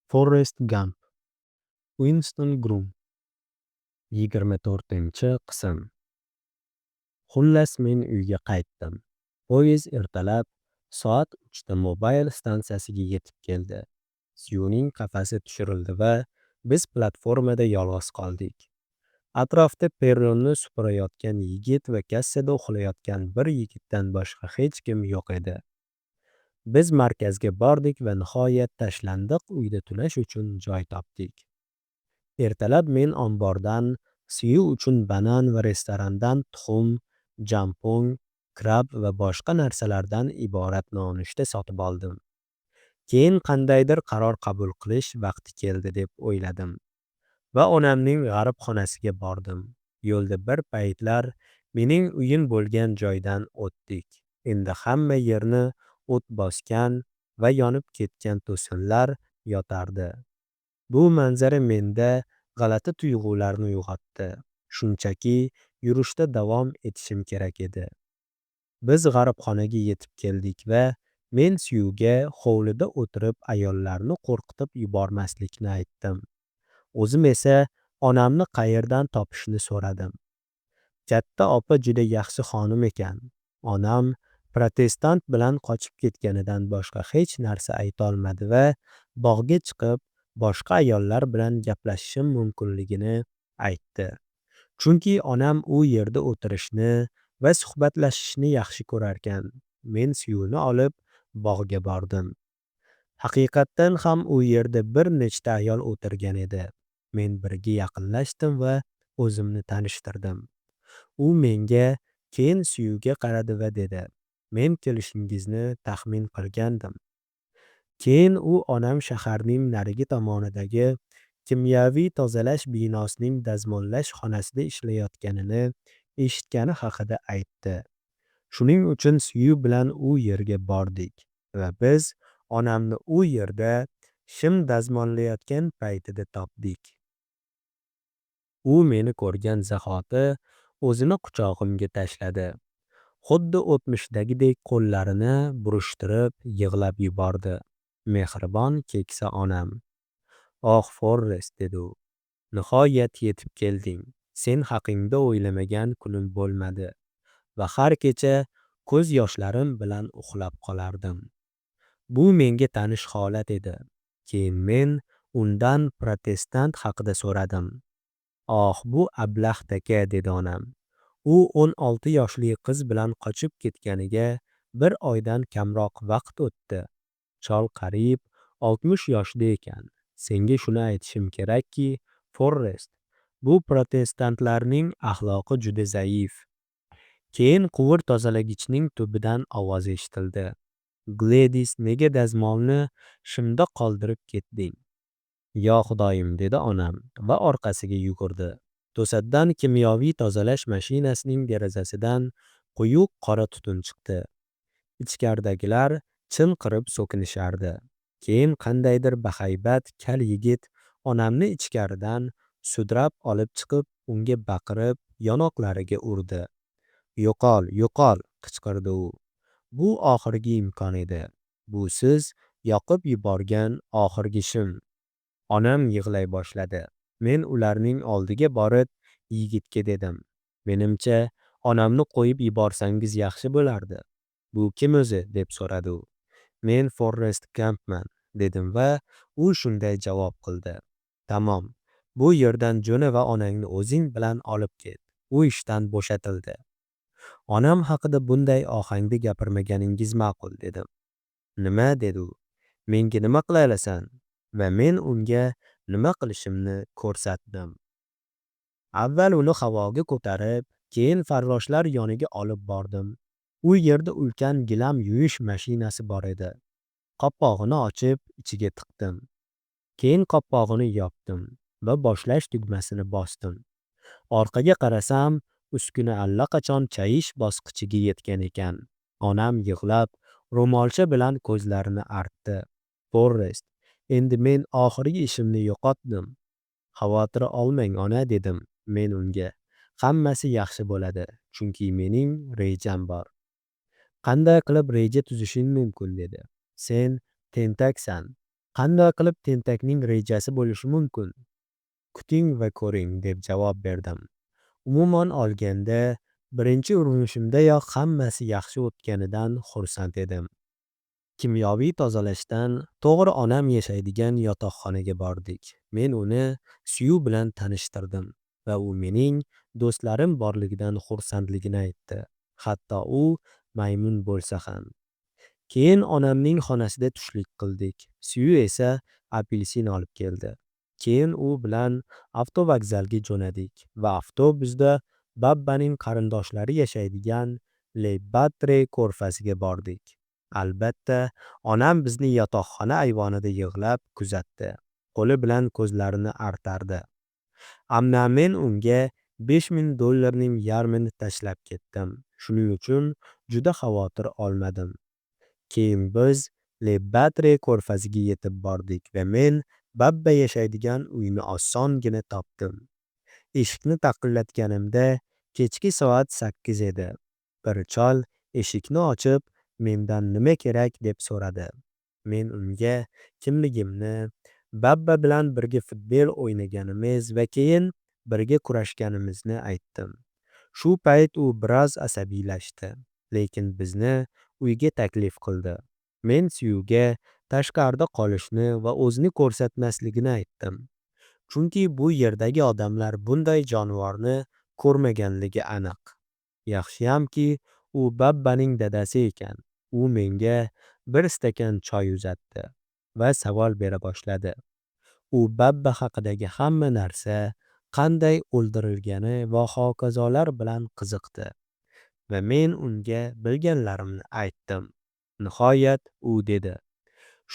Forrest Gamp. Uinston Grum. 24-qism. Xullas, men uyga qaytdim. Poyezd ertalab soat 3da Mobayl stansiyasiga yetib keldi. Syuning qafasi tushirildi va biz platformada yolg'iz qoldik. Atrofda perronni supurayotgan yigit va kassada uxlayotgan bir yigitdan boshqa hech kim yo'q edi. Biz markazga bordik va nihoyat tashlandiq uyda tunash uchun joy topdik. Ertalab men ombordan Syu uchun banan va restorandan tuxum, jampong, krab va boshqa narsalardan iborat nonushta sotib oldim. Keyin qandaydir qaror qabul qilish vaqti keldi deb o'yladim va onamning g'aribxonasiga bordim. Yo'lda bir paytlar mening uyim bo'lgan joydan o'tdik. Endi hamma yerni o't bosgan va yonib ketgan to'sinlar yotardi. Bu manzara menda g'alati tuyg'ularni uyg'otdi. Shunchaki yurishda davom etishim kerak edi. Biz g'aribxonaga yetib keldik va men Syuga hovlida o'tirib ayollarni qo'rqitib yubormaslikni aytdim. O'zim esa onamni qayerdan topishni so'radim. Katta opa juda yaxshi xonim ekan. Onam protestant bilan qochib ketganidan boshqa hech narsa aytolmadi va bog'ga chiqib boshqa ayollar bilan gaplashishim mumkinligini aytdi. Chunki onam u yerda o'tirishni va suhbatlashishni yaxshi ko'rarkan. Men Syuni olib bog'ga bordim. Haqiqatdan ham u yerda bir nechta ayol o'tirgan edi. Men biriga yaqinlashdim va o'zimni tanishtirdim. U menga, keyin Syuga qaradi va dedi: "Men kelishingizni taxmin qilgandim." Keyin u onam shaharning narigi tomonidagi kimyoviy tozalash binosining dazmollash xonasida ishlayotganini eshitgani haqida aytdi. Shuning uchun Syu bilan u yerga bordik va biz onamni u yerda shim dazmollayotgan paytida topdik. U meni ko'rgan zahoti o'zini quchog'imga tashladi. Xuddi o'tmishdagidek qo'llarini burishtirib yig'lab yubordi. Mehribon keksa onam. "Oh, Forrest", dedi u. "Nihoyat yetib kelding. Sen haqingda o'ylamagan kunim bo'lmadi va har kecha ko'z yoshlarim bilan uxlab qolardim." Bu menga tanish holat edi. Keyin men undan protestant haqida so'radim. "Oh, bu ablah taka", dedi onam. "U 16 yoshli qiz bilan qochib ketganiga bir oydan kamroq vaqt o'tdi. Chol qariyb 60 yoshda ekan. Senga shuni aytishim kerakki, Forrest, bu protestantlarning axloqi juda zaif." Keyin quvur tozalagichning tubidan ovoz eshitildi. "Gledis, nega dazmolni shimda qoldirib ketding?" "Yo Xudoyim", dedi onam va orqasiga yugurdi. To'satdan kimyoviy tozalash mashinasining derazasidan quyuq qora tutun chiqdi. Ichkaridagilar chinqirib so'kinishardi. Keyin qandaydir bahaybat kal yigit onamni ichkaridan sudrab olib chiqib, unga baqirib, yonoqlariga urdi. "Yo'qol, yo'qol!" qichqirdi u. Bu oxirgi imkon edi. Bu siz yoqib yuborgan oxirgi shim. Onam yig'lay boshladi. Men ularning oldiga borib, yigitga dedim: "Menimcha, onamni qo'yib yuborsangiz yaxshi bo'lardi." "Bu kim o'zi?" deb so'radi u. "Men Forrest Gampman", dedim va u shunday javob qildi: "Tamom, bu yerdan jo'na va onangni o'zing bilan olib ket. U ishdan bo'shatildi." "Onam haqida bunday ohangda gapirmaganingiz ma'qul", dedim. "Nima?" dedi u. "Menga nima qila olasan?" Va men unga nima qilishimni ko'rsatdim. Avval uni havoga ko'tarib, keyin farroshlar yoniga olib bordim. U yerda ulkan gilam yuvish mashinasi bor edi. Qopqog'ini ochib, ichiga tiqdim. Keyin qopqog'ini yopdim va boshlash tugmasini bosdim. Orqaga qarasam, uskuna allaqachon chayish bosqichiga yetgan ekan. Onam yig'lab, ro'molcha bilan ko'zlarini artdi. "Forrest, endi men oxirgi ishimni yo'qotdim." "Xavotir olmang, ona", dedim men unga. "Hammasi yaxshi bo'ladi, chunki mening rejam bor." "Qanday qilib reja tuzishing mumkin?" dedi. "Sen tentaksan. Qanday qilib tentakning rejasi bo'lishi mumkin? Kuting va ko'ring, deb javob berdim. Umuman olganda, birinchi urinishimdayoq hammasi yaxshi o'tganidan xursand edim. Kimyoviy tozalashdan to'g'ri onam yashaydigan yotoqxonaga bordik. Men uni Syu bilan tanishtirdim va u mening do'stlarim borligidan xursandligini aytdi, hatto u maymun bo'lsa ham. Keyin onamning xonasida tushlik qildik. Syu esa apelsin olib keldi. Keyin u bilan avtovokzalga jo'nadik va avtobusda Babbaning qarindoshlari yashaydigan Le-Batre ko'rfaziga bordik. Albatta, onam bizni yotoqxona ayvonida yig'lab kuzatdi. Qo'li bilan ko'zlarini artardi. Ammo men unga $5000 ning yarmini tashlab ketdim. Shuning uchun juda xavotir olmadim. Keyin biz Le-Batre ko'rfaziga yetib bordik va men Babba yashaydigan uyni osongina topdim. Eshikni taqillatganimda kechki soat 8 edi. Bir chol eshikni ochib, mendan nima kerak deb so'radi. Men unga kimligimni, Babba bilan birga futbol o'ynaganimiz va keyin birga kurashganimizni aytdim. Shu payt u biroz asabiylashdi, lekin bizni uyga taklif qildi. Men Syuga tashqarida qolishni va o'zini ko'rsatmasligini aytdim. Chunki bu yerdagi odamlar bunday jonivorni ko'rmaganligi aniq. Yaxshiyamki, u Babbaning dadasi ekan. U menga bir stakan choy uzatdi va savol bera boshladi. U Babba haqidagi hamma narsa, qanday o'ldirilgani va hokazolar bilan qiziqdi va men unga bilganlarimni aytdim. Nihoyat u dedi: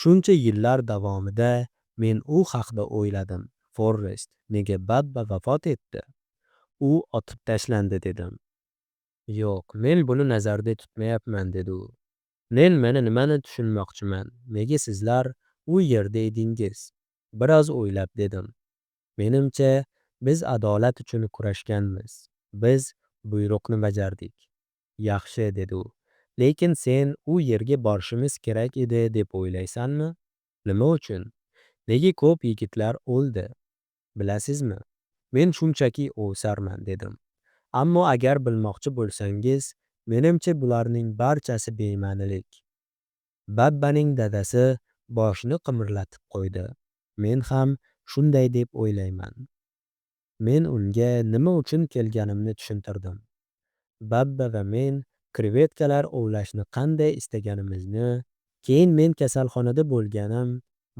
"Shuncha yillar davomida men u haqida o'yladim. Forrest, nega Babba vafot etdi? U otib tashlandi", dedim. "Yo'q, men buni nazarda tutmayapman", dedi u. "Men mana nimani tushunmoqchiman. Nega sizlar u yerda edingiz?" Biroz o'ylab dedim. "Menimcha, biz adolat uchun kurashganmiz. Biz buyruqni bajardik." "Yaxshi", dedi u. "Lekin sen u yerga borishimiz kerak edi deb o'ylaysanmi? Nima uchun? Nega ko'p yigitlar o'ldi? Bilasizmi, men shunchaki ovsarman", dedim. "Ammo agar bilmoqchi bo'lsangiz, menimcha bularning barchasi bema'nilik." Babbaning dadasi boshini qimirlatib qo'ydi. Men ham shunday deb o'ylayman. Men unga nima uchun kelganimni tushuntirdim. Babba va men krevetkalar ovlashni qanday istaganimizni, keyin men kasalxonada bo'lganim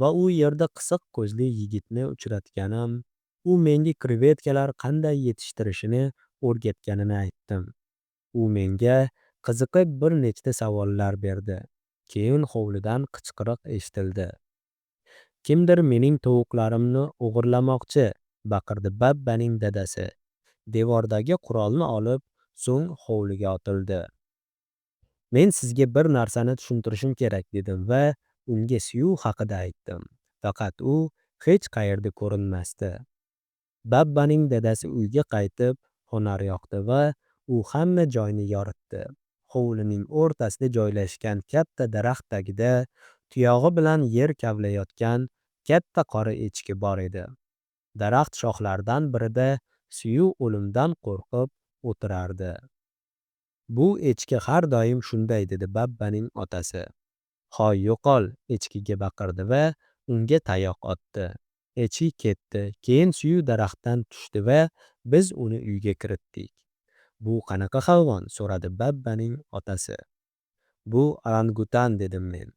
va u yerda qisiq ko'zli yigitni uchratganim, u menga krevetkalar qanday yetishtirishini o'rgatganini aytdim. U menga qiziqib bir nechta savollar berdi. Keyin hovlidan qichqiriq eshitildi. "Kimdir mening tovuqlarimni o'g'irlamoqchi", baqirdi Babbaning dadasi. Devordagi qurolni olib, so'ng hovliga otildi. "Men sizga bir narsani tushuntirishim kerak", dedim va unga Syu haqida aytdim. Faqat u hech qayerda ko'rinmasdi. Babbaning dadasi uyga qaytib, fonar yoqdi va u hamma joyni yoritdi. Hovlining o'rtasida joylashgan katta daraxt tagida tuyog'i bilan yer kavlayotgan katta qora echki bor edi. Daraxt shoxlaridan birida Syu o'limdan qo'rqib o'tirardi. "Bu echki har doim shunday", dedi Babbaning otasi. "Hoy, yo'qol", echkiga baqirdi va unga tayoq otdi. Echki ketdi. Keyin Syu daraxtdan tushdi va biz uni uyga kiritdik. "Bu qanaqa hayvon?" so'radi Babbaning otasi. "Bu orangutan", dedim men.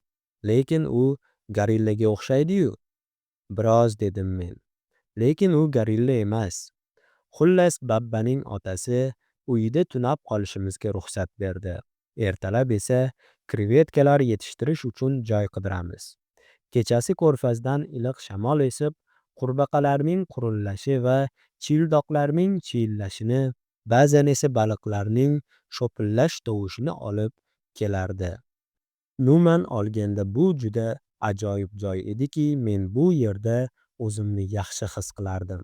"Lekin u gorillaga o'xshaydi-yu." "Biroz", dedim men. "Lekin u gorilla emas." Xullas, Babbaning otasi uyida tunab qolishimizga ruxsat berdi. Ertalab esa krevetkalar yetishtirish uchun joy qidiramiz. Kechasi ko'rfazdan iliq shamol esib, qurbaqalarning qurillashi va chiyildoqlarning chiyillashini, ba'zan esa baliqlarning sho'pillash tovushini olib kelardi. Umuman olganda bu juda ajoyib joy ediki, men bu yerda o'zimni yaxshi his qilardim.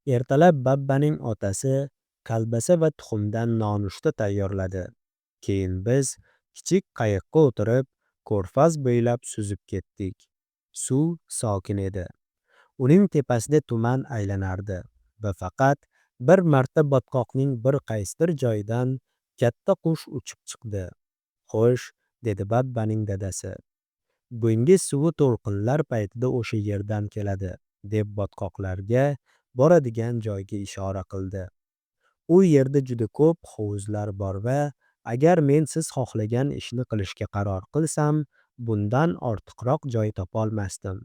Ertalab Babbaning otasi kolbasa va tuxumdan nonushta tayyorladi. Keyin biz kichik qayiqqa o'tirib, ko'rfaz bo'ylab suzib ketdik. Suv sokin edi. Uning tepasida tuman aylanardi va faqat bir marta botqoqning bir qaysidir joyidan katta qush uchib chiqdi. "Xo'sh", dedi Babbaning dadasi. "Dengiz suvi to'lqinlar paytida o'sha yerdan keladi", deb botqoqlarga boradigan joyga ishora qildi. "U yerda juda ko'p hovuzlar bor va agar men siz xohlagan ishni qilishga qaror qilsam, bundan ortiqroq joy topolmasdim".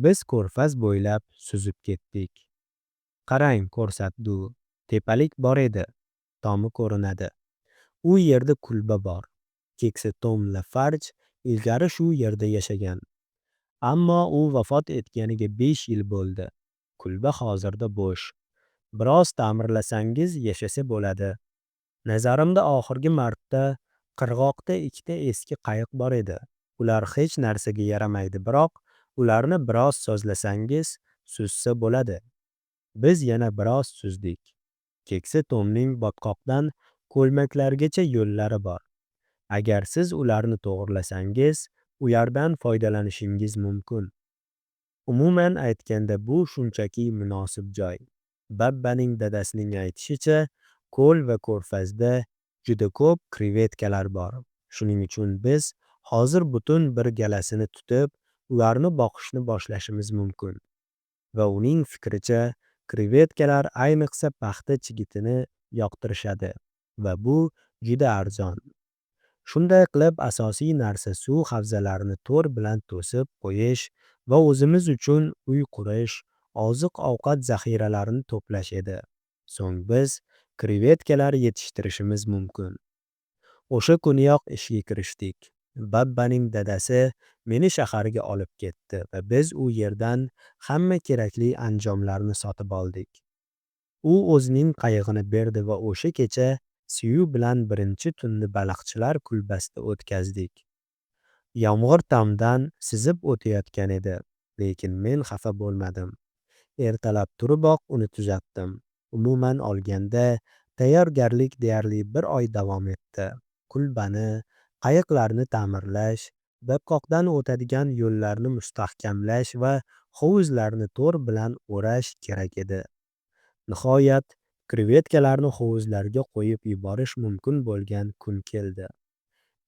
Biz ko'rfaz bo'ylab suzib ketdik. "Qarang", ko'rsatdi u. "Tepalik bor edi. Tomi ko'rinadi. U yerda kulba bor. Keksa Tom Lafarj ilgari shu yerda yashagan. Ammo u vafot etganiga 5 yil bo'ldi. Kulba hozirda bo'sh. Biroz ta'mirlasangiz, yashasa bo'ladi. Nazarimda, oxirgi marta qirg'oqda ikkita eski qayiq bor edi. Ular hech narsaga yaramaydi, biroq ularni biroz sozlasangiz, suzsa bo'ladi". Biz yana biroz suzdik. "Keksa Tomning botqoqdan ko'lmaklargacha yo'llari bor. Agar siz ularni to'g'rilasangiz, ulardan foydalanishingiz mumkin. Umuman aytganda, bu shunchaki munosib joy. Babbaning dadasining aytishicha, ko'l va ko'rfazda juda ko'p krevetkalar bor. Shuning uchun biz hozir butun bir galasini tutib, ularni boqishni boshlashimiz mumkin. Va uning fikricha, krevetkalar ayniqsa paxta chigitini yoqtirishadi va bu juda arzon. Shunday qilib, asosiy narsa suv havzalarini to'r bilan to'sib qo'yish va o'zimiz uchun uy qurish, oziq-ovqat zaxiralarini to'plash edi. So'ng biz krevetkalar yetishtirishimiz mumkin. O'sha kuniyoq ishga kirishdik. Babbaning dadasi meni shaharga olib ketdi va biz u yerdan hamma kerakli anjomlarni sotib oldik. U o'zining qayig'ini berdi va o'sha kecha Syu bilan birinchi tunni baliqchilar kulbasida o'tkazdik. Yomg'ir tomdan sizib o'tayotgan edi, lekin men xafa bo'lmadim. Ertalab turiboq uni tuzatdim. Umuman olganda, tayyorgarlik deyarli bir oy davom etdi. Kulbani, qayiqlarni ta'mirlash, botqoqdan o'tadigan yo'llarni mustahkamlash va hovuzlarni to'r bilan o'rash kerak edi. Nihoyat, krevetkalarni hovuzlarga qo'yib yuborish mumkin bo'lgan kun keldi.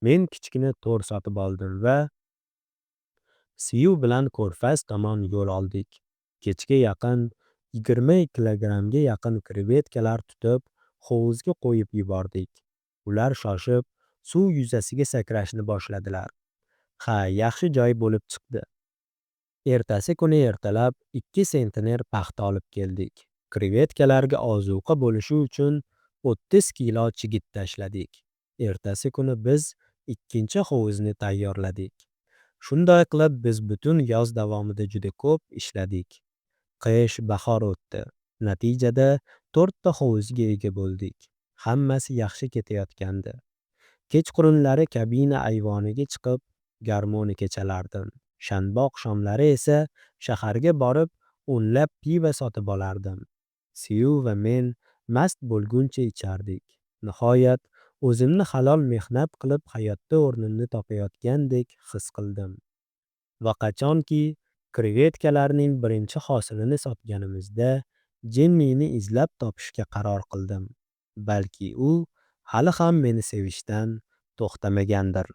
Men kichkina to'r sotib oldim va Syu bilan ko'rfaz tomon yo'l oldik. Kechga yaqin 20 kilogrammga yaqin krevetkalar tutib, hovuzga qo'yib yubordik. Ular shoshib, suv yuzasiga sakrashni boshladilar. Ha, yaxshi joy bo'lib chiqdi. Ertasi kuni ertalab 2 sentner paxta olib keldik. Krevetkalarga ozuqa bo'lishi uchun 30 kilo chigit tashladik. Ertasi kuni biz ikkinchi hovuzni tayyorladik. Shunday qilib, biz butun yoz davomida juda ko'p ishladik. Qish, bahor o'tdi. Natijada to'rtta hovuzga ega bo'ldik. Hammasi yaxshi ketayotgandi. Kechqurunlari kabina ayvoniga chiqib, garmonika chalardim. Shanba oqshomlari esa shaharga borib, o'nlab pivo sotib olardim. Syu va men mast bo'lguncha ichardik. Nihoyat, o'zimni halol mehnat qilib hayotda o'rnimni topayotgandek his qildim. Va qachonki krevetkalarning birinchi hosilini sotganimizda, Jennini izlab topishga qaror qildim. Balki u hali ham meni sevishdan to'xtamagandir.